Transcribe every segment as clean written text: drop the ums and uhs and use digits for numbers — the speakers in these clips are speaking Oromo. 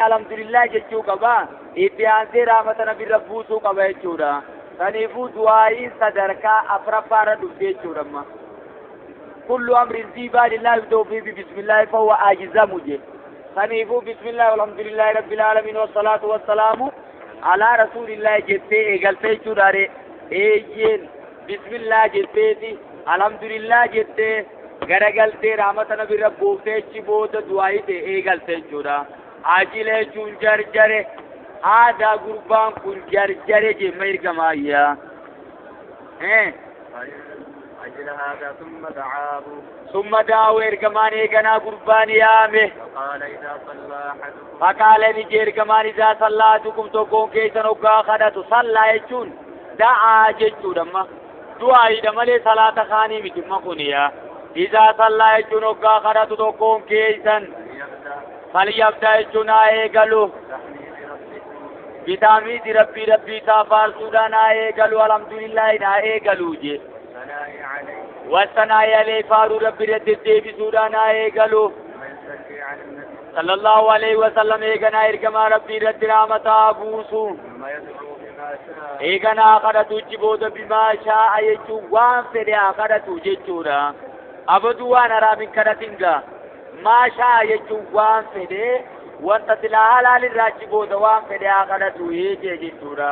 alhamdulillah jechuu qaba itti aansee rahmata nabi rabbuusuu qaba jechuudha saniifuu du'aa'iin sadarkaa afraffaarra dhufte jechuudha amma kullu amrin zii baalillaa yubda'u fiihi bismillaahi fahuwa ajzamu je saniifuu bismillaahi walhamdulillaahi rabbil aalamiin wassalaatu wassalaamu alaa rasuulillaahi jettee eegalte jechuudha re eeyyeen bismillah jetteeti alhamdulillah jettee garagaltee rahmata nabi rabbuuftee achi booda du'aa'ii ta'e eegalte jechuudha ajila jechuun jarjare aadaa gurbaan kun jarjare jemma ergamaayyaa أجل هذا ثم دعاه ثم دعاه ergamaan eeganaa gurbaan yaame فقال إذا صلى أحدكم فقال ni ergamaan إذا صلى أحدكم tokkoon keessan hoggaa kadhatu sallaa jechuun da'aa jechuudha amma du'aayiidha malee salaata kaanii miti amma kuniyaa إذا صلى jechuun hoggaa kadhatu tokkoon keessan فليبدأ falyabda jechuun haa eegalu بتحميد ربه bitaamiidi rabbii rabbii isaa faarsuudhaan haa eegalu alhamdulillaahi haa eegaluu je والثناء عليه wasanaa'i alee faaruu rabbi irra deddeebisuudhaan haa eegalu ثم يصلي على النبي sallallahu alaihi wasallam eeganaa ergamaa rabbii irratti rahmataa buusu ثم يدعو بما شاء eeganaa kadhatuchi booda bimaa shaa'a jechuun waan fedhe haa kadhatu jechuudha abaduu waan haraam hin kadhatin gaa maa shaa'a jechuun waan fedhe wanta silaa halaal irraa achi booda waan fedhe haa kadhatu jee jechuudha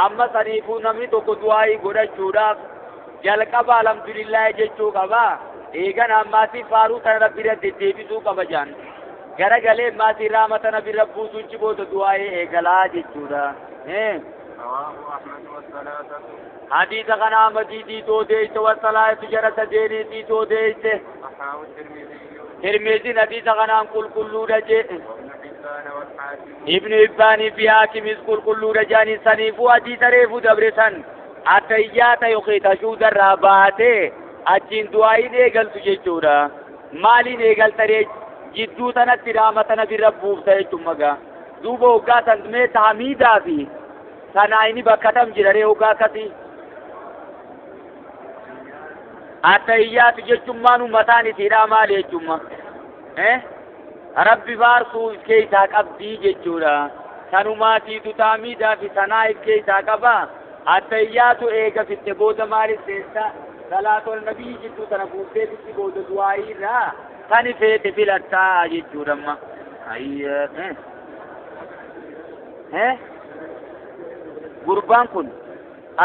amma saniifuu namni tokko du'aa'ii godhachuudhaaf jalqaba alhamdulillaahi jechuu qaba eegan ammaatii faaruu tana rabbi irra deddeebisuu qaba jaan garagalee maatii rahmata nabi rabbuusuun booda du'aa'ii eegalaa jechuudha. رواه أحمد والثلاثة حديث كان أحمد توديت والثلاثة جرس ديني توديت صححه الترمذي ترمذي حديث كان قل كل رجع وابن حبان والحاكم ابن حبان في حاكم قل كل رجاني سنيفو حديث ريفو دبرسن أتيات يخيط شود الرابات أجين دعائي نيغل تجيشورا مالي نيغل تري جدو تنت رامة نبي ربوف تيجمغا دوبو وقاتا مي تحميدا في سنايني بكتم جرري وقاكتي Atayyaatu jechummaan ummataan isiidhaa maali jechumma rabbi faarsuu if keessaa qabdii jechuudha sanumaatiitu taamiidhaa fi sanaa if keessaa qaba atayyaatu eega fitte booda maaliif seessa salaatol nabii jidduu tana buuftee fitti booda du'aa'ii irraa tani feete filattaa jechuudha amma gurbaan kun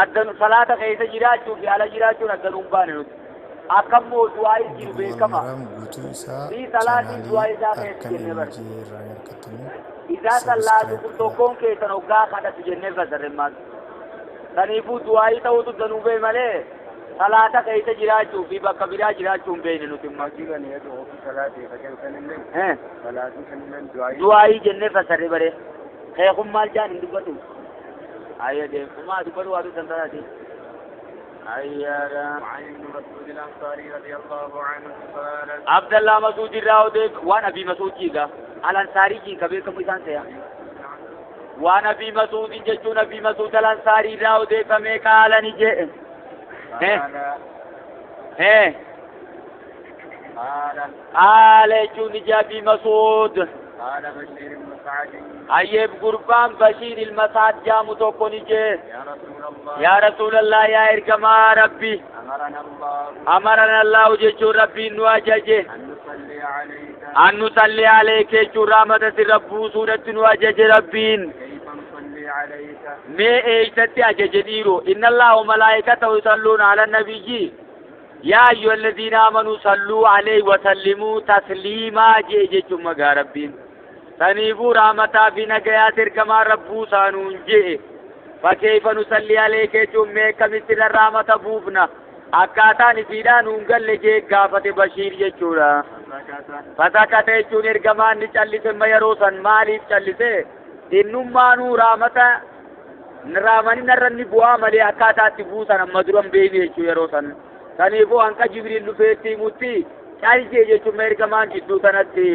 addan salaata keessa jiraachuu fi ala jiraachuun addan hin baane nuti akkammoo du'aa'ii jiru beekama Maraam guutuu isaa fi salaatiin chaanaalii du'aa isaa keessa akkan jennee bara MJ irraa argattanii isaa salaatu subscribe kun godhaa. tokkoon keessan hoggaa kadhatu jennee fasarre maal saniifuu du'aa'ii ta'utu danuu bee malee salaata keessa jiraachuu fi bakka biraa jiraachuu hin beekne nuti immoo واجبا يدعو في صلاته فكان سنن صلاة سنن دعاء du'aa'ii jennee fasarre bare keekun maal jaan hin dubbatu ayya deemkumaa dubbatu waatu san taate ayyaadha وعن ابن مسعود الأنصاري رضي الله عنه قال Abdallah Masuud irraa odeef waan Abii Masuud jiiga Alansaarii jiin ka beekamu isaan se'a waan Abii Masuudin jechuun Abii Masuud Alansaarii irraa odeeffamee qaalani jedhe قال قال qaala jechuun ija Abii Masuud قال بشير بن سعد ayyeeb gurbaan Bashiir ilma Sa'ad jaamu tokko ni jee يا رسول الله yaa Rasuulallah yaa ergamaa Rabbi أمرنا الله amarana Allahu jechuun Rabbiin nu ajaje أن نصلي عليك an nusalli aleyka jechuun rahmata sirra buusuudhatti nu ajaje Rabbiin كيف نصلي عليك mee eeysatti ajaje dhiiro inna allaha wa malaa'ikatahu yusalluuna ala nabiyyi yaa ayyuha alladhiina aamanuu salluu alayhi wa sallimuu tasliimaa jee jechuun magaa rabbiin saniifuu rahmataa fi nagayaas ergamaa rabbuu saanuun jee fakkeeyfa nusalli alayka jechuun mee akkamitti irra rahmata buufna akkaataan isiidhaa nuun galle jee gaafate Bashiir jechuudha فسكت fasakata jechuun ergamaan ni callise ma yeroo san maaliif callise innummaanuu rahmata raamani narra ni bu'aa malee akkaataatti buusan amma duran beekne jechuu yeroo san saniifuu hanqa Jibriil dhufeetti himutti callisee jechuun ergamaan jidduu tanatti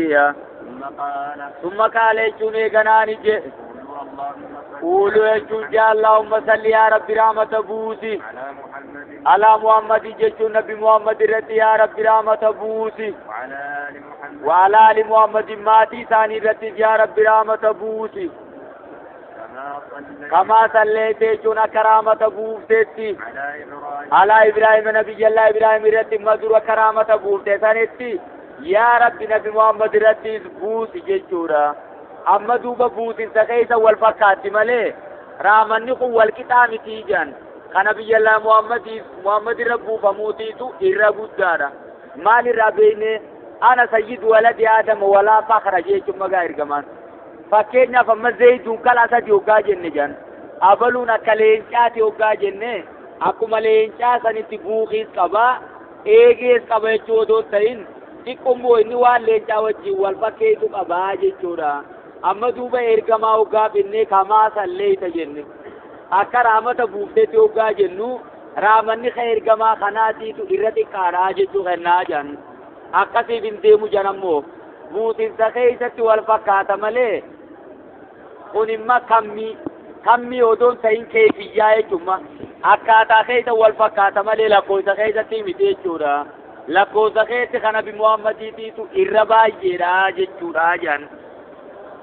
ثم قال summa qaala jechuun eeganaani jedhe قولوا اللهم صل quuluu jechuun jaa Allaahumma salli yaa Rabbi rahmata buusi على محمد alaa Muhammadin jechuun nabi Muhammad irratti yaa Rabbi rahmata buusi وعلى آل آل محمد وعلى آل محمد ماتي ثاني رتي يا رب رحمة بوسي كما صليت كما صليت جونا كرامة بوفتي على إبراهيم على إبراهيم نبي الله إبراهيم رتي مدر كرامة بوفتي سنتي يا رب نبي محمد رتي بوسي جچورا أما دوبا بوسي سكيسا والفكات ملي رامني قوة والكتاب تيجان كنبي الله محمد محمد ربو فموتيتو إربو دارا مال ربيني أنا سيد ولد آدم ولا فخر جيتم مغير كمان فكينا فما زيدون كلا سدي وقا جنة جان أبلونا كلينشاتي وقا جنة أكما لينشا سنتي بوخيس قبا إيجيس قبا يچودو تين تقومو إني وان لينشا وجي والفكيتو قبا جيچورا أما دوبا إرقما وقا بني كما سليت جنة akka raamata buufteetti hoggaa jennu raamanni ka ergamaa kanaatiitu irra xiqqaadhaa jechuu kennaa jedhan akkasiif hin deemu jedhan ammoo buutinsa keessatti wal fakkaata malee kun imma kammi kammi odoon ta'in keefiyyaa jechuudha akkaataa keessa wal fakkaata malee lakkoofsa keessatti miti jechuudha lakkoofsa keessatti kana bi Muhammadiitiitu irra baay'eedha jechuudha jedhan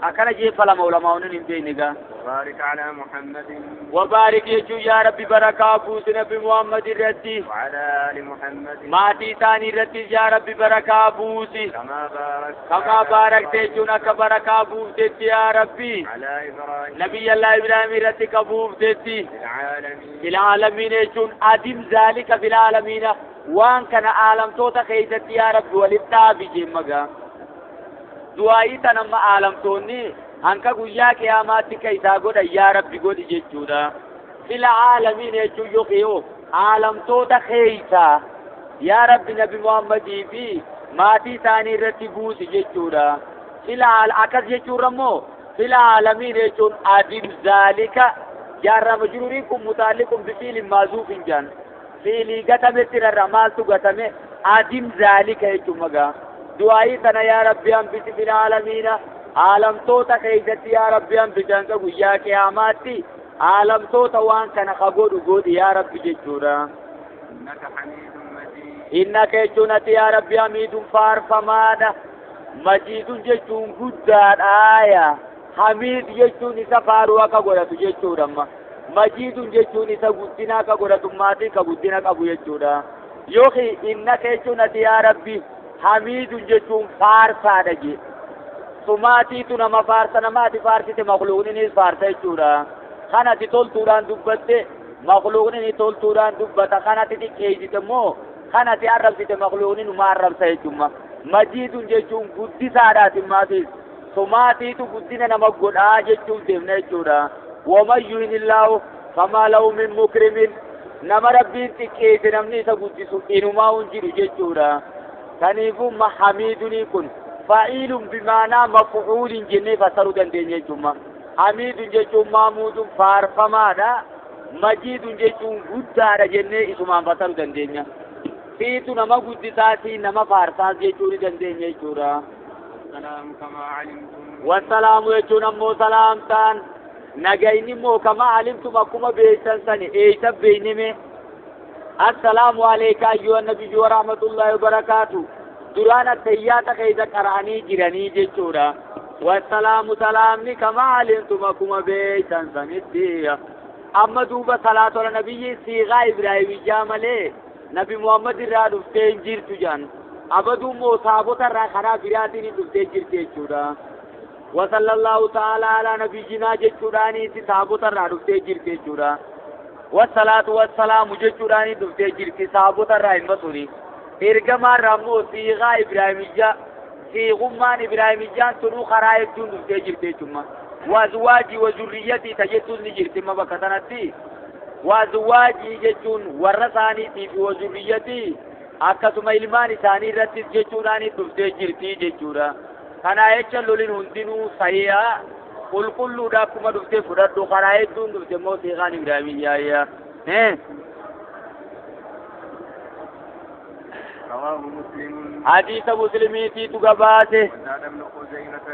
akkana jeeffa lama ulamaa'onni hin beekne gaa. وبارك على محمد وبارك يجو يا ربي بركة بوس نبي محمد الرتي وعلى آل محمد ماتي ثاني الرتي يا ربي بركة بوسي كما باركت كما باركت جونا كبركة بوس يا ربي على إبراهيم نبي الله إبراهيم الرتي كبوس في العالمين في العالمين يجون أدم ذلك في العالمين وان كان عالم توتا خيزت يا ربي وللتابي جمغا دعائي تنم عالم توني hanka guyyaa qiyaamaatti ka isaa godhan yaa rabbi godhi jechuudha. Fil aalamiin jechuun yookiin aalamtoota keeysaa yaa rabbi nabi Muhammadii fi maatii isaanii irratti buusi jechuudha. Fil akkas jechuun ammoo fil aalamiin jechuun adim zaalika jaarrama jiruriin kun mutaalliqun bifiilin maazuuf hin jaan. Fiilii gatametti rarra maaltu gatame adim zaalika jechuun magaa. Du'aayii tana yaa rabbi hambisi fil aalamiina. عالم توتا خيزت يا ربي أم بجانك ويا قياماتي عالم توتا وان كان خبود وجود يا ربي جچورا إنك حميد مجيد إنك جنت يا ربي حميد فارفمادا مجيد جچون قدار آية حميد جچون سفاروا كغورا جچورا مجيد جچون سغدنا كغورا ماتي كغدنا كبو جچورا يوخي إنك جنت يا ربي حميد جچون فارفادا جي sumaatiitu nama faarsa namaati faarsite makluuqninis faarsa jechuudha. Kanati toltuudhaan dubbatte makluuqni toltuudhaan dubbata. Kanati xiqqeessite immoo kanati arrabsite makluuqni numa arrabsa jechuudha. Majiidun jechuun guddisaadhaati maatis. Sumaatiitu guddina nama godhaa jechuun deemna jechuudha. Waman yuhinillaahu famaa lahu min mukrimin nama rabbiin xiqqeesse namni isa guddisu inumaa hin jiru jechuudha. Kaniifuu hamiidunii kun فاعل بمعنى مفعول جنة فسرو دندن جمع حميد جچون محمود فارفمادا مجيد جچون غدارا جنة اسمان فسرو دندن فيتو نما غدساتي نما فارسا جچون دندن جچورا السلام كما علمتم والسلام جچون مو سلامتان نغيني مو كما علمتم اكما بيسن سني ايسا بينمي السلام عليك ايها النبي ورحمة الله وبركاته درانا تياتا كيدا قراني جيراني جچورا والسلام سلامني كما علمتم كما بيتن سنتي اما دوبا صلاه على النبي صيغه ابراهيم جامله نبي محمد را دفتين جيرتو جان ابدو مو صحابه را خرا براتين دفتين جيرتي جچورا وصلى الله تعالى على نبينا جچوراني صحابه را دفتين جيرتي جچورا والصلاه والسلام جچوراني دفتين جيرتي صحابه را همسوري ergamaan rammoo siiqaa Ibraahimiyyaa siiqummaan Ibraahimiyyaan tunuu karaa hedduun dhuftee jirti jechuudha. Waazwaajii wazurriyyatii tajettuun ni jirti ma bakka sanatti. Waazwaajii jechuun warra isaaniitii fi wazurriyyatii akkasuma ilmaan isaanii irrattis jechuudhaan dhuftee jirti jechuudha. Kanaa jecha lolin hundinuu sahihaa qulqulluudha akkuma dhuftee fudhadhu karaa hedduun dhufte immoo siiqaan Ibraahimiyyaa. رواه مسلم حديث مسلمي في تقباته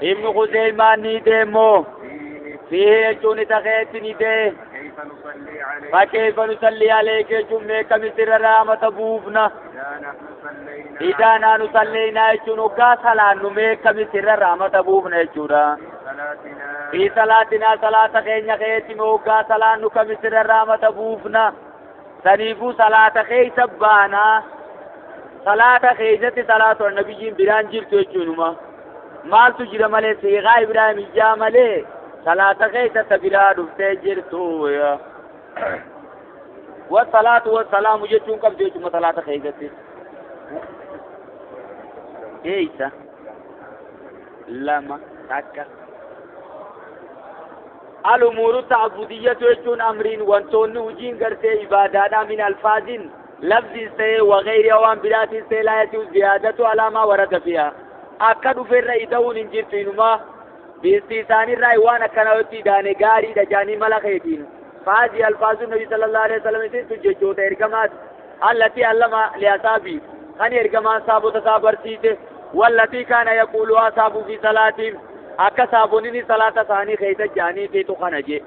ابن خزيمة نيدمو فيه جون تخيت نيده كيف نصلي عليك فكيف نصلي عليك جمعة كمسر رحمة بوفنا صلينا إذا نحن صلينا jechuun hoggaa salaannu mee akkamitti sirra rahmata buufna jechuudha. صلاتنا في صلاتنا صلاة keenya keessatti mee hoggaa salaannu kami sirra rahmata buufna. Saniifuu salaata keessa baanaa. Salaata keessatti salaatu nabiyyiin biraan jirtu jechuunuma. Maaltu jira malee siiqaa Ibraahim ijaa malee salaata keessatti biraa dhuftee jirtu. Wasalaatu wasalaamu jechuun qabdu jechuudha salaata keessatti. Keessa lama takka. Al-umuuru ta'budiyyatu jechuun amriin wantoonni hojiin gartee ibaadaadhaa min alfaazin lafziis ta'ee wagayriha waan biraatis ta'ee laa yasiu ziyaadatu alaamaa warada fiha. Akka dhufeerra ida'uun hin jirtu inumaa biisti isaanirraa waan akkanaa itti idaane gaariidha jaanii mala keetiin. Faazii alfaazuun nabi sallallahu alaihi wasallam isiin jechoota ergamaati. Allatii allama liasaabii kan ergamaan saabota isaa barsiise wallatii kaana yaquulu asaabu fi salaatiim akka saabonni salaata isaanii keessa jaanii feetu kana jee.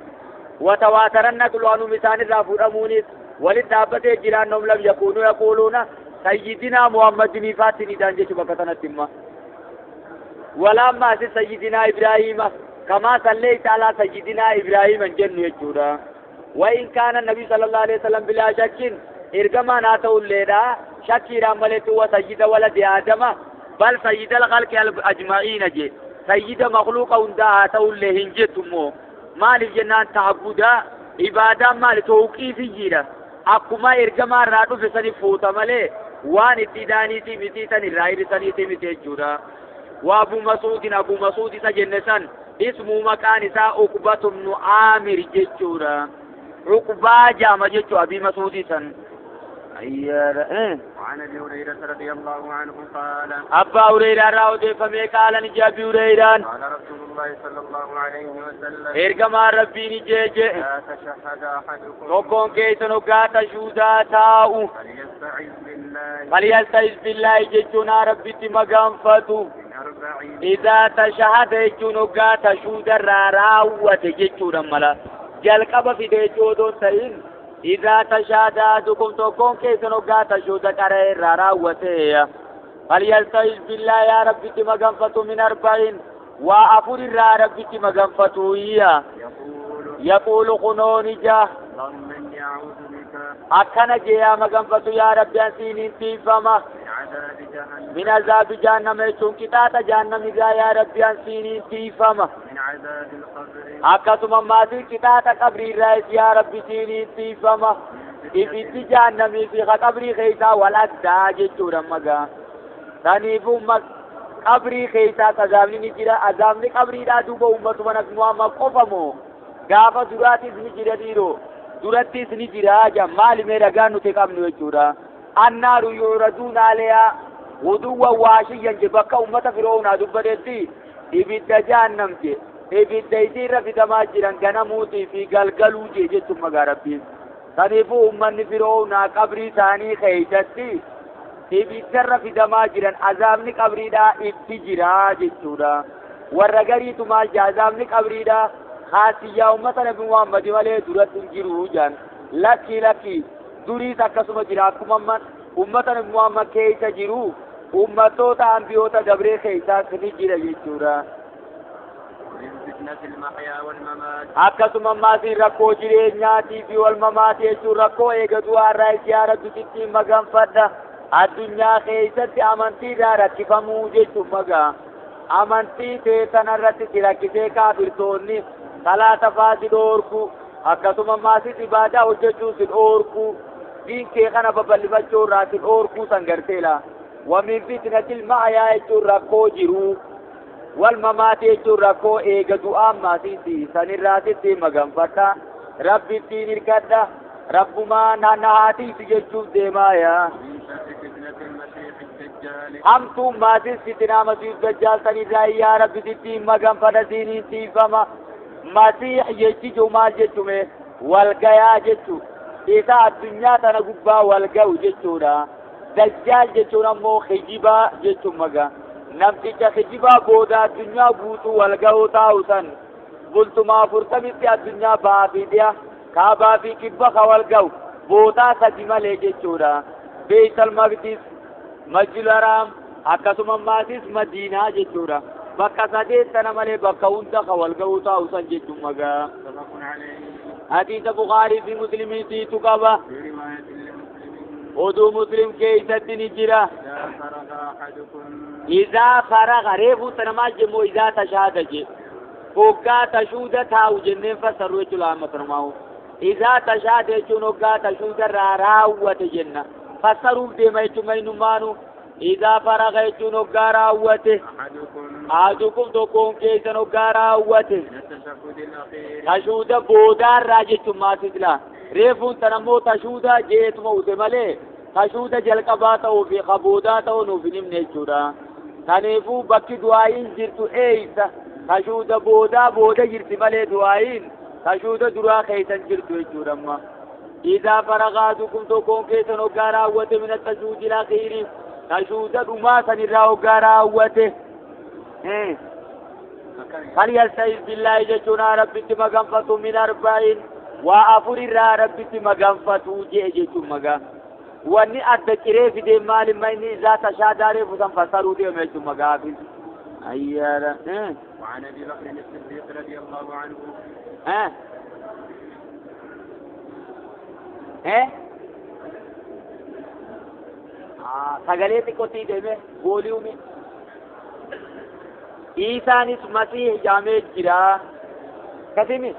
Watawaataran naqlu anum isaanirraa fuudhamuunis walitti dhaabbatee jiraannoom lam yakuunuu yaquuluuna sayyidinaa Muhammadinii faatiin idaan jechuu bakka sanatti imma. Walaa ammaas sayyidinaa Ibraahiima kamaa sallayta alaa sayyidinaa Ibraahiima hin jennu jechuudha. وإن كان النبي صلى الله عليه وسلم بلا شك إرجما ناتو الليلة شكيرا ملت هو سيد ولد آدم بل سيد الخلق أجمعين جي سيد مخلوق عندها تقول جتمو مال الجنان تعبدا عبادة مال توقيف جيرا أكما إرجما رادو في سني فوتا ملي وان اتداني تي متي سني راير سني تي متي جورا وابو مسعود أبو مسعود سجنسان اسمه مكان سا عقبة بن عامر جتورا عقبة جام جتو أبي مسعود سن وعن أبي هريرة رضي الله عنه قال أبا هريرة راودي فمي قال نجي أبي هريرة قال رسول الله صلى الله عليه وسلم إرجما ربي نجي جي لا تشهد أحدكم نكون كيسن وقات شودا تاو فليستعذ بالله فليستعذ بالله جتنا ربي تمغان فتو إذا تشهد جتنا وقات شودا راوة جتنا ملا جلقب في ديجودون ترين إذا تشهد أحدكم تكون كيسن وقات شودا راوة فليستعذ بالله يا ربي تمغان فتو من أربعين وأفر ربي تمغان فتو يقول خنوني جاه اللهم إني أعوذ بك أكن جيا مغان فتو يا ربي أنسيني تيفما من عذاب جهنم من عذاب جهنم يچون كتاتا جهنم يا ربي أنسيني تيفما من عذاب القبر أكسما ماسي كتاتا قبري رئيس يا ربي سيني تيفما إبتي جهنم في قبري خيسا ولا داجي چورا سنيفو قبري خيسا عذابني نجرا عذابني قبري دا دوبا أمتو منك محمد قفمو غافا دراتيس نجرا ديرو دراتيس نجرا جا مالي میرا گانو تے قبنو چورا النار يعرضون عليها غدوا وعشيا جبكا أمة فرعون دبدتي إبدا جهنم جي إبدا يدير في دماجرا غنموتي في غلغلو جي جتو مغاربين سنيفو أمة فرعون قبري ثاني خيجتي إبدا في دماجرا عذابني قبري دا اتجرا جتورا ورغري تمال عذابني قبري دا خاصية أمة نبي محمد مالي درت جرو جان لكي لكي durii akkasuma jira akkuma amman ummata nabi Muhammad keessa jiru ummatoota ambiyoota dabree keessaas ni jira jechuudha. Akkasuma ammaas rakkoo jireenyaatii fi wal mamaatii jechuun rakkoo eegatu har'aa yaa Rabbi sitti maganfadha. Addunyaa keessatti amantiirraa rakkifamuu jechuun magaa amantii ta'e sanarratti si rakkisee kaafirtoonni salaata fa'aa si dhoorku akkasuma ammaas ibaadaa hojjechuu si dhoorku. دين كي خنا ببلبچو رات اور کو سنگرتیلا ومن فتنة المحيا يچو رکو جرو والممات يچو رکو ایگ دعا ماسی تی سن رات تی مگم فتا رب تی نرکدا رب ما ناناتی تی دیمایا ہم تو ماسی فتنہ مسیح دجال سن رائی یا رب تی مگم فتا دینی تی فما مسیح یچ جو مال جچو میں والگیا جچو إذا الدنيا تنقبا والقو جتورا دجال جتورا مو خجبا جتو مغا نمتك خجبا بودا الدنيا بوتو والقو تاوسن بلتو ما فرتمت الدنيا بافي ديا كابا في كبا والقو بوتا سجمة لجتورا بيت المقدس Masjidul Haraam akkasuma maatis Madiinaa jechuudha. Bakka sadeet tana malee bakka hunda ka wal ga'uu taa'u san jechuun magaa. Hadiisa Bukaarii fi Muslimiitiitu qaba. Oduu Muslim keeysatti ni jira. Izaa faraga reefuu tana maal jemmoo izaa tashaada je. Hoggaa tashuuda taa'u jenneen fassarru jechuudha amma tanumaa'u. Izaa tashaada jechuun hoggaa tashuuda irraa raawwate jenna. Fassaruuf deema jechuun mainummaanu. Izaa faraga jechuun hoggaa raawwate. Ahadukum tokkoon keessan hoggaa raawwate. Tashuuda boodaarraa jechuun maasisla. Reefuun tanammoo tashuuda jeetuma ute malee tashuuda jalqabaa ta'uu fi ka boodaa ta'uu nuuf hin himne jechuudha. Kanaafuu bakki du'aa'iin jirtu eeysa. Tashuuda boodaa booda jirti malee du'aa'iin tashuuda duraa keeysan jirtu jechuudha amma. Izaa faraga ahadukum tokkoon keessan hoggaa raawwate min at-tashuudi al-akhiiri. Tashuuda dhumaa sanirraa hoggaa raawwate. Falyasta'iz billaahi jechuun Rabbitti maganfatu min arba'in waa afurirraa Rabbitti maganfatu jee jechuun magaa. Wanni adda ciree fidee maalimma inni izaa tashaadaa reefu san fassaruu deema jechuun magaafis. Ayyaara. وعن أبي بكر الصديق رضي الله عنه. Sagalee xiqqootti deeme gooliumi. Isaanis Masiih jaamee jira. Kasimi.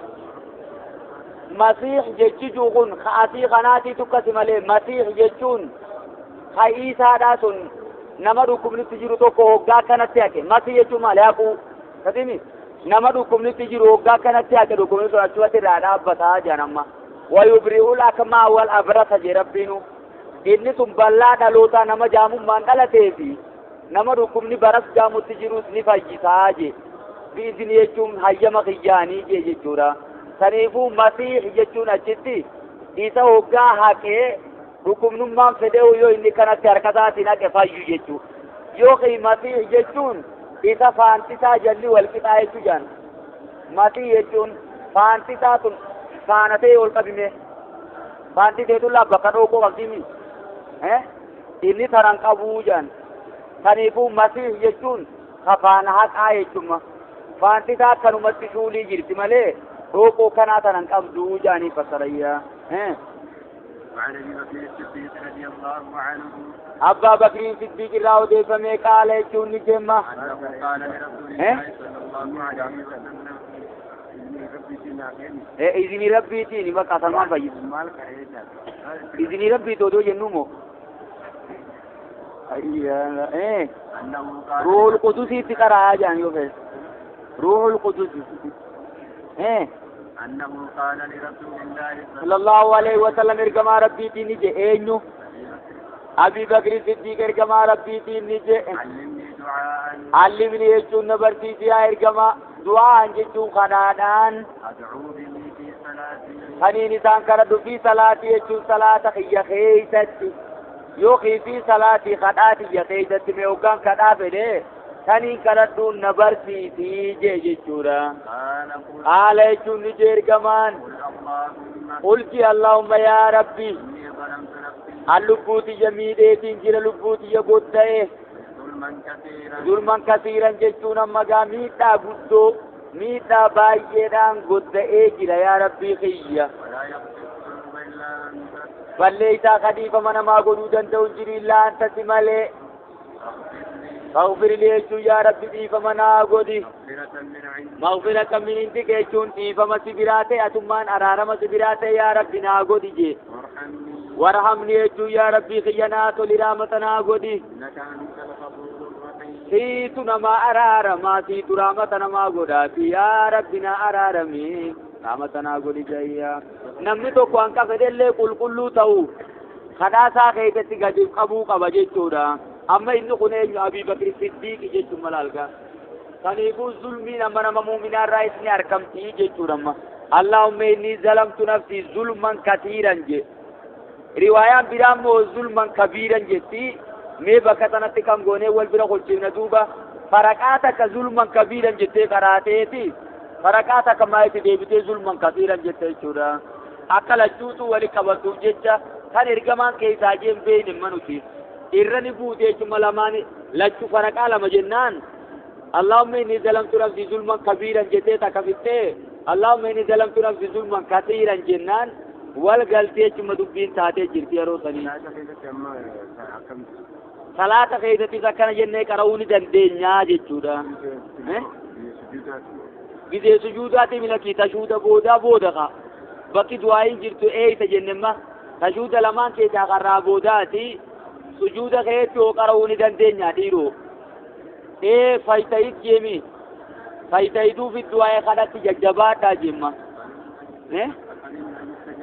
Masiih jechi kun asii kanaatiitu akkasi malee Masiih jechuun ka Iisaadhaa sun nama dhukkubnitti jiru tokko hoggaa kanatti haqe. Masiih jechuun maali haquu? Kasimi. Nama dhukkubnitti jiru hoggaa kanatti haqe dhukkubni sun achumatti irraa dhaabbataa jedhan amma. Wayubri'ul akmaa wal abrasa jee Rabbiinu. Inni sun bal'aa dhalootaa nama jaamummaan dhalatee fi nama dhukkubni baras jaamutti jirus ni fayyisaa jee. Biizni jechuun hayyama kiyyaanii jee jechuudha. Saniifuu Masiih jechuun achitti isa hoggaa haqee dhukkubnummaan fedhee yoo inni kanatti harka isaatiin haqe fayyu jechuudha. Yookiin Masiih jechuun isa faantisaa jalli wal qixaa jechuu jaan. Masiih jechuun faantisaa sun faanatee ol qabime. Faantisee tun bakka dhookoo qabdimi. Inni taran qabuu jaan. Kanaafuu Masiih jechuun kafaana haqaa jechuudha. Faantisaa akkanumatti shuulii jirti malee dhookoo kanaa tanan qabduu jaanii fassarayyaa. وعن أبي بكر الصديق رضي الله عنه. أبا بكر الصديق irraa odeeffamee qaala jechuun ni jemma. أنه قال لرسول الله صلى الله عليه وسلم. Izinii Rabbiitiin bakka salmaan fayyisu. Izinii Rabbiiti odoo jennu moo? Ruuhul Qudusiitti qaraa jedhan yoo fedhe. Ruuhul Qudusi. أنه قال لرسول الله صلى الله عليه وسلم ergamaa Rabbiitiin ni jedhe eenyu? Abii Bakri Siddiiq ergamaa Rabbiitiin ni jedhe. علمني دعاء. Allimni jechuun na barsiisi yaa ergamaa. Du'aan jechuun kanaadhaan. أدعو به في صلاتي. Kaniin isaan kadhadhu fi salaatii jechuun salaata kiyya keeysatti. Yookiin fi salaatii kadhaa kiyya keeysatti mee hoggaan kadhaa fedhe kaniin kadhadhuun na barsiisii jee jechuudha. قال قل. Haala jechuun ni jee ergamaan. قل اللهم. Qulki Allahumma yaa Rabbi. إني ظلمت نفسي. An lubbuu tiyya miidheetiin jira lubbuu tiyya godda'e. ظلما كثيرا. Zulman kasiiran jechuun amma gaa miidhaa guddoo miidhaa baay'eedhaan godda'ee jira yaa Rabbii kiyya. ولا يغفر الذنوب إلا أنت. Balleeysaa kadiifama namaa godhuu danda'u hin jiru illaa anta si malee. فاغفر لي. Faghfir lii jechuun yaa Rabbi dhiifama naa godhi. مغفرة من عندك. Maghfiratan min indika jechuun dhiifama si biraa ta'e atummaan araarama si biraa ta'e yaa Rabbi naa godhi jee. وارحمني. Warhamni jechuun yaa Rabbii kiyya naa toli rahmata naa godhi. إنك أنت الغفور الرحيم. Siitu namaa araaramaa siitu rahmata namaa godhaati yaa Rabbi naa araarami rahmata naa godhi jayya. Namni tokko hanqa fedhellee qulqulluu ta'u kadhaa isaa keessatti gadi qabuu qaba jechuudha. Amma inni kun eenyu Abii Bakri Siddiiqi jechuun mala algaa. Kanaafuu zulmiin amma nama muuminaa irraa isni argamtii jechuudha amma. Allahumma inni zalamtu nafsi zulman kasiiran je. Riwaayaan biraa immoo zulman kabiiran jetti. Mee bakka sanatti kan goonee wal bira qolchifna duuba. Faraqaa takka zulman kabiiran jettee qaraateeti. Faraqaa takka maalitti deebitee zulman kasiiran jette jechuudha. Akka lachuutu wali qabatuuf jecha kan ergamaan keessaa jeen beeyne manuti. Irra ni buute jechuma lamaan lachuu faraqaa lama jennaan اللهم إني ظلمت نفسي ظلما كبيرا jettee takka fittee اللهم إني ظلمت نفسي ظلما كثيرا jennaan wal galtee jechuma dubbiin taatee jirti yeroo sanii. Salaata keessattis akkana jennee qara'uu ni dandeenyaa jechuudha. Gizee sujuudaati milakii tashuuda boodaa booda ka bakki du'aayin jirtu eeysa jennemma tashuuda lamaan keessaa karraa boodaati sujuuda keetti hoo qara'uu ni dandeenyaa dhiiroo. Ee faytayit jeemi faytayituu fi du'aa'ee kanatti jajjabaadhaa jemma.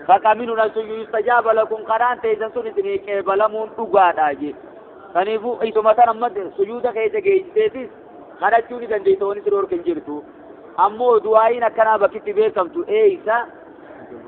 Faqaminu nafsu yustajaaba lakum karaan teessan sun isinii qeebalamuun dhugaadhaa jee. Kanaafuu isuma tan amma sujuuda keessa geessiteetis kadhachuu ni dandeessa wanni siree hin jirtu. Ammoo du'aa'iin akkanaa bakkitti beekamtu eeysa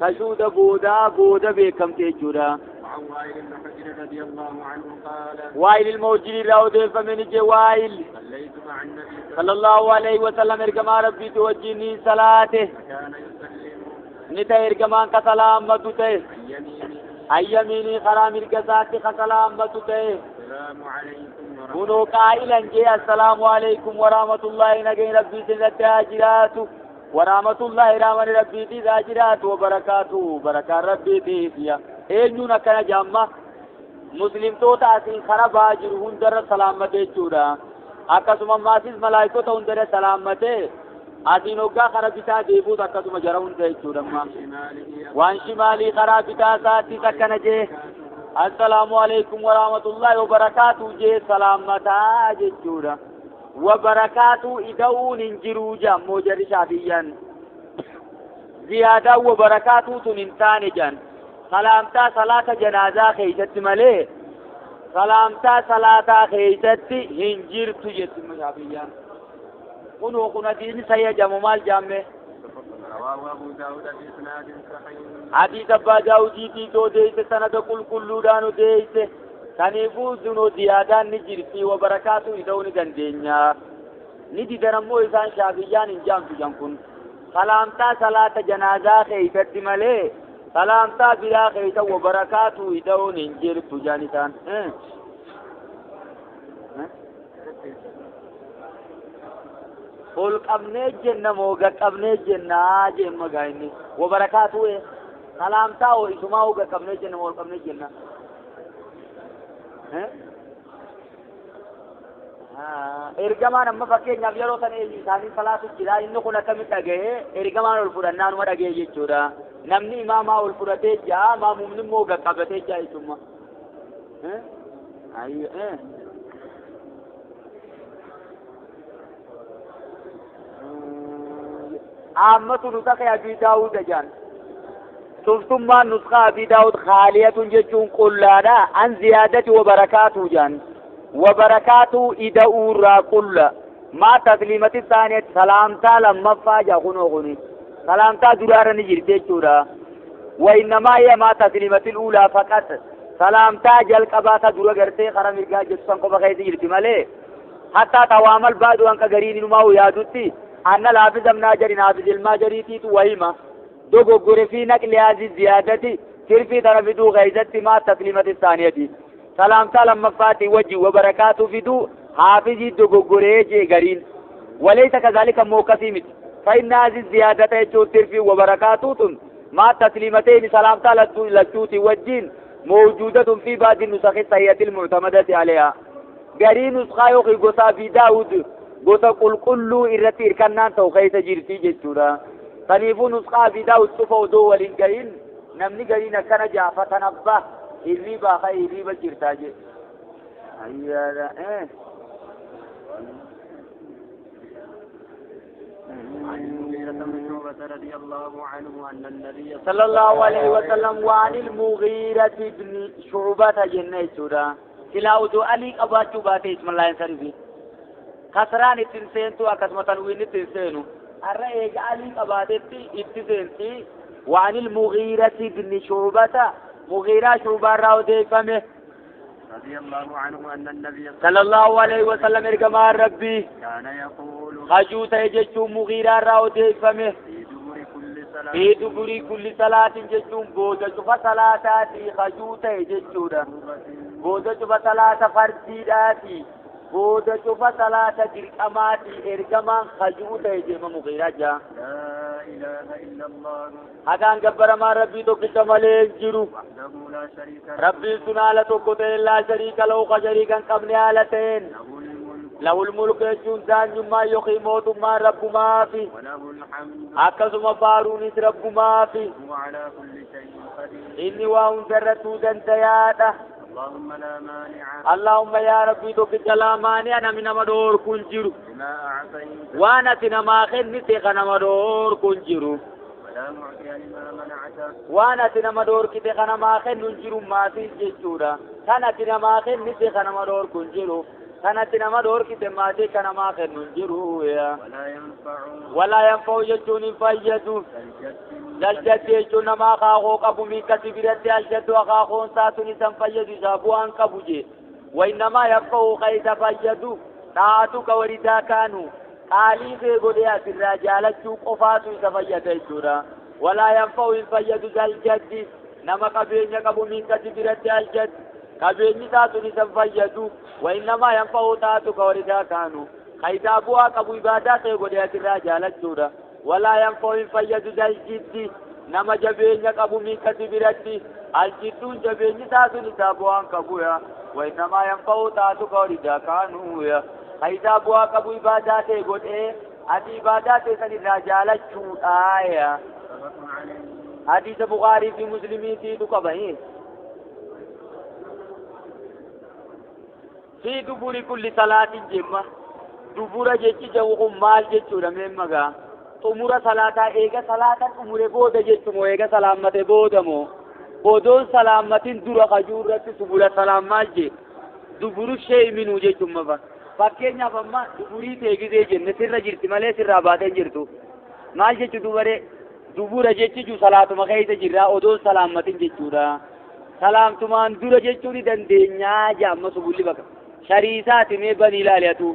tashuuda boodaa booda beekamte jechuudha. وعن وائل بن حجر رضي الله عنه قال وائل الموجري راو فمن جي وائل صليت مع النبي صلى الله عليه وسلم ارجما ربي توجيني صلاته فكان يسلم نتا ارجمان كسلام مدته عن يمينه عن يميني خرام الجزات كسلام مدته السلام عليكم ورحمة كنوا قائلا جي السلام عليكم ورحمة الله نجي ربي سنتاجرات ورحمة الله رحمة ربي تاجرات وبركاته بركة ربي تيسيا eenyuun akkana jaamma muslimtoota asiin kara ba'aa jiru hundarra salaammate jechuudha. Akkasuma ammasis malaayikota hundarra salaammate asiin hoggaa kara bitaa deebuus akkasuma jara hunda jechuudha amma. شماله Waan shimaalii karaa bitaa isaattis akkana jee assalaamu alaikum warahmatullahi wabarakaatu jee salaammataa jechuudha. Wabarakaatu ida'uun hin jiruu jaammoo jarri shaafiyyaan. Ziyaadaa wabarakaatu tun hin taane jaan. Salaamtaa salaata janaazaa keeysatti malee salaamtaa salaataa keeysatti hin jirtu jetti shaafiyyaan. Kunoo kun hadiisni sayyajamu maal jaamme? رواه أبو داود بإسناد صحيح. Hadiisa abbaa daawudiitii odeeyse sanada qulqulluudhaan odeeyse. Kaniifuu zunoo ziyaadaan ni jirti wabarakaatu ida'uu ni dandeenya. Ni didan ammoo isaan shaafiyyaan hin jaamtu jan kun. Salaamtaa salaata janaazaa keeysatti malee salaamtaa biraa keeysa wabarakaatu ida'uun hin jirtu jaan isaan. Ol qabnee jenna moo gaqqabnee jennaa jeen magaa inni wabarakaatu salaamtaa oo isumaa oo gaqqabnee jenna moo ol qabnee jenna. Ergamaan amma fakkeenyaaf yeroo sana eenyu isaanii salaatu jira inni kun akkamitti dhaga'ee ergamaan ol fudhannaanuma dhaga'e jechuudha. Namni imaamaa ol fudhatee jira maamumni immoo gaqqabatee jira jechuudha. عامة نسخ أبي داود جان شفتم نسخة أبي داود خالية جتون قلانا عن زيادة وبركاته جان وبركاته إذا أورا قل ما تسليمة الثانية سلامتا لما فاجأ غنو غني سلامتا درارا نجر تيجورا وإنما هي ما تسليمة الأولى فقط سلامتا جل قباتا درا غرتي خرم إرقا جتسان قبا خيزي جرتي مالي حتى توامل بعد أنك غرين نماو يادوتي أن الحافظ من أجر حافظ الماجري وهمة دوغو غرفي نقل هذه الزيادة ترفي ترفدو غيزت ما تسليمة الثانية سلام سلام مفاتي وجه وبركاته فدو حافظ دوغو غريجي غرين وليس كذلك موقسيمت فإن هذه الزيادة ترفي وبركاته ما تسليمتين سلام لجوت وجين موجودة في بعض النسخ الصحيحة المعتمدة عليها غرين نسخة يوخي غصا في داود gosa qulqulluu irratti hirkannaan ta'u keessa jirti jechuudha. Kanaafuu nusqaa fi daawud cufa odoo waliin gahin namni gariin akkana jaafatan abbaa hirriibaa ka hirriiba jirtaa jedhe. Ayyaadha. عن المغيرة بن شعبة رضي الله عنه أن النبي صلى الله عليه وسلم وعن المغيرة بن شعبة جنة jechuudha. Silaa odoo alii qabaachuu baate ismallaan sarifi. Kasraan ittiin seentu akkasuma tanwiin ittiin seenu har'a eega alii qabaatetti itti seenti waan ilmughiirati ibni shuubata mughiiraa shuubaarraa odeeffame رضي الله عنه أن النبي صلى الله عليه وسلم ergamaan rabbii كان يقول hajuu ta'e jechuun mughiiraarraa odeeffame في دبر كل صلاة fi duburi kulli salaatin jechuun booda cufa salaataatii hajuu ta'e jechuudha. مكتوبة Booda cufa salaata fardiidhaati. Booda cufa salaata dirqamaati. Ergamaan kajuu ta'e jeema Mugiiraa jaa. لا إله إلا الله Hagaan gabbaramaan Rabbii tokkicha malee hin jiru. وحده لا شريك له Rabbiin sun haala tokko ta'een laa shariika lahu ka shariika hin qabne haala ta'een. له الملك Lahul mulku jechuun daanyummaa yookiin mootummaan Rabbumaafi. وله الحمد Akkasuma faaruunis Rabbumaafi. وهو على كل شيء قدير Inni waa hundarrattuu dandayaadha. اللهم لا مانع Allahumma yaa Rabbii tokkicha laa maani'a namni nama dhoorku hin jiru. لما أعطيت Waan ati namaa kennite ka nama dhoorku hin jiru. ولا معطي لما منعت Waan ati nama dhoorkite ka namaa kennu hin jiru maasiis jechuudha. Kan ati namaa kennite ka nama dhoorku hin jiru. Kan ati nama dhoorkite maasii ka namaa kennu hin jiru. ولا ينفع Walaa yanfa'u jechuun hin fayyadu. الجد Jaljatti jechuun nama akaakoo qabu miikkasi biratti aljattu akaakoon isaa sun isan fayyadu isaa bu'aan qabu jee. Wainnamaa yanfa'u ka isa fayyadu xaa'atuka waridaa kaanu qaalii kee godhee asirraa jaalachuu qofaatu isa fayyada jechuudha. Walaa yanfa'u hin fayyadu jaljatti nama qabeenya qabu miikkasi biratti aljatti qabeenyi isaa sun isan fayyadu. Wainnamaa yanfa'u xaa'atuka waridaa kaanu ka isaa bu'aa qabu ibaadaa kee godhee asirraa jaalachuudha. Walaa yanfa'u hin fayyadu jaljiddi nama jabeenya qabu miikkasi biratti aljidduun jabeenyi isaa sun isaa bu'aan qabu ya wainnamaa yanfa'u taatu ka walidaa kaanuu ya ka isaa bu'aa qabu ibaadaa ta'e godhee ati ibaadaa ta'e san irraa jaalachuudha ya متفق عليه hadiisa Bukaarii fi Muslimiitiitu qaba. Fi duburi kulli salaatin jemma dubura jechi jawu kun maal jechuudha mee magaa xumura salaataa eega salaata xumure booda jechumoo eega salaammate booda moo odoon salaammatin dura kajuu irratti dubura salaam maal jee duburu shee minuu jechuun mafa fakkeenyaaf amma duburii teegisee jenne sirra jirti malee sirraa baatee jirtu maal jechu dubaree dubura jechichu salaatuma keessa jirraa odoon salaammatin jechuudha salaamtumaan dura jechuu ni dandeenyaa jee amma subulli bakka shariisaati mee banii ilaaliatu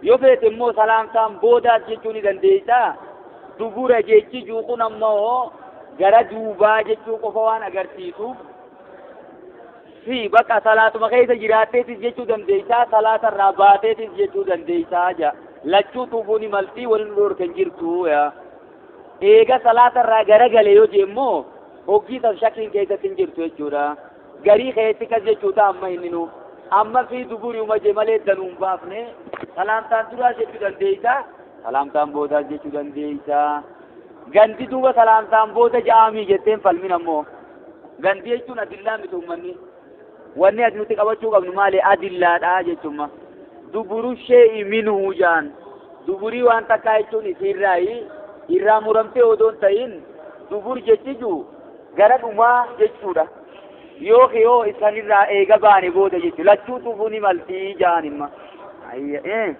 yoo feete immoo salaamtaan boodaas jechuu ni dandeessaa dubura jechi kun ammoo gara duubaa jechuu qofa waan agarsiisuuf fi bakka salaatuma keessa jiraatteetis jechuu dandeessaa salaatarraa baateetis jechuu dandeessaa ja lachuu tuufuu ni maltii waliin dhorkan jirtu ya eega salaatarraa gara gale yoo jee immoo hoggii san shakkiin keessatti hin jirtu jechuudha garii keessi kas jechuudha amma inni nu amma fi duburii uma jee malee danuu hin baafne salaamtaan duraas jechuu dandeessaa salaamtaan boodaas jechuu dandeessaa gandi duuba salaamtaan booda ja'amii jetteen falmin ammoo gandi jechuun adillaa miti ummanni wanni ati nuti qabachuu qabnu maali adillaadha jechuuma duburu shee'i minhu jaan duburii waan takkaa jechuun isiirraayi irraa muramtee odoon ta'in dubur jechiju gara dhumaa jechuudha yoo yoo isanirraa eega baane booda jechu lachuu tufuu ni maltii jaan imma ayya.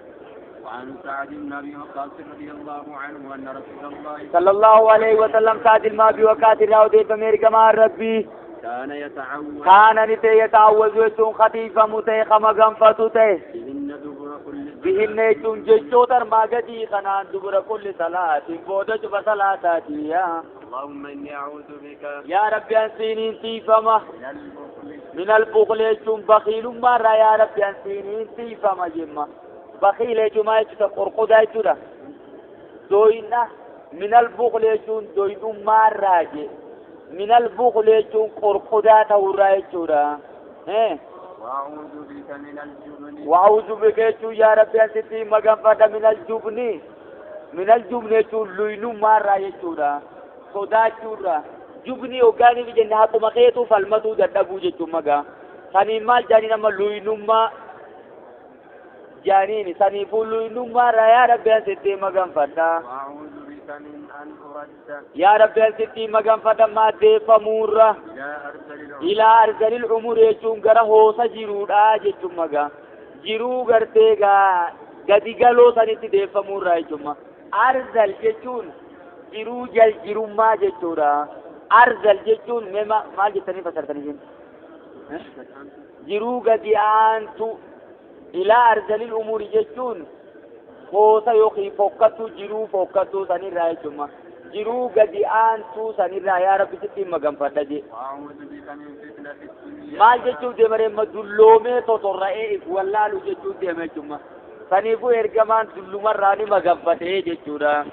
وعن سعد بن أبي وقاص رضي الله عنه أن رسول الله صلى الله عليه وسلم سعد بن أبي وقاص راودي فمير ربي كان يتعوذ كان نتي يتعوذ يتون خطيفة متي خما غنفتو تي بهن دبر كل بهن يتون جيشوتر ما قدي خنان دبر كل صلاة بودا شوف صلاة يا اللهم إني أعوذ بك يا ربي أنسيني تيفما من البخل من البخل يتون بخيل مرة يا ربي أنسيني تيفما جمّا بخيل يجو ما يجو قرقودا يجو دوينا من البخل يجون دوينو ماراجي من البخل يجون قرقودا تورا يجو وأعوذ بك من الجبن وأعوذ بك يجو يا ربي أنتي مغفرة من الجبن من الجبن يجو لوينو مارا يجو صدا يجو جبني وغاني في جنة مخيتو فالمتو دتبو يجو مغا سني مال جاني نما لوينو ما جانيني سني فولو نمارا يا ربي أنتي مغفرة وأعوذ بك من أن أرد يا ربي أنتي مغفرة ما ديفمورا إلى أرذل العمر إلى أرذل العمر يجون غرا هوسا جيرودا جچون مغا جيرو غرتي غا غدي غلو سنتي ديفمورا جچون أرذل جچون جيرو جل جيرو ما جچورا أرذل جچون مما ما جتني فسرتني جن جيرو غدي آنتو إلى أرذل الأمور جچون هوسا يوخي فوكتو جيرو فوكتو سني راي جچون Jiruu gadi aantuu sanirraa yaa Rabbi sitti maganfadha jee. وأعوذ بك من فتنة الدنيا. Maal jechuuf deema reemma? Dulloomee totorra'ee if wallaalu jechuuf deema jechuudha. Saniifuu ergamaan dullumarraa ni maganfatee jechuudha.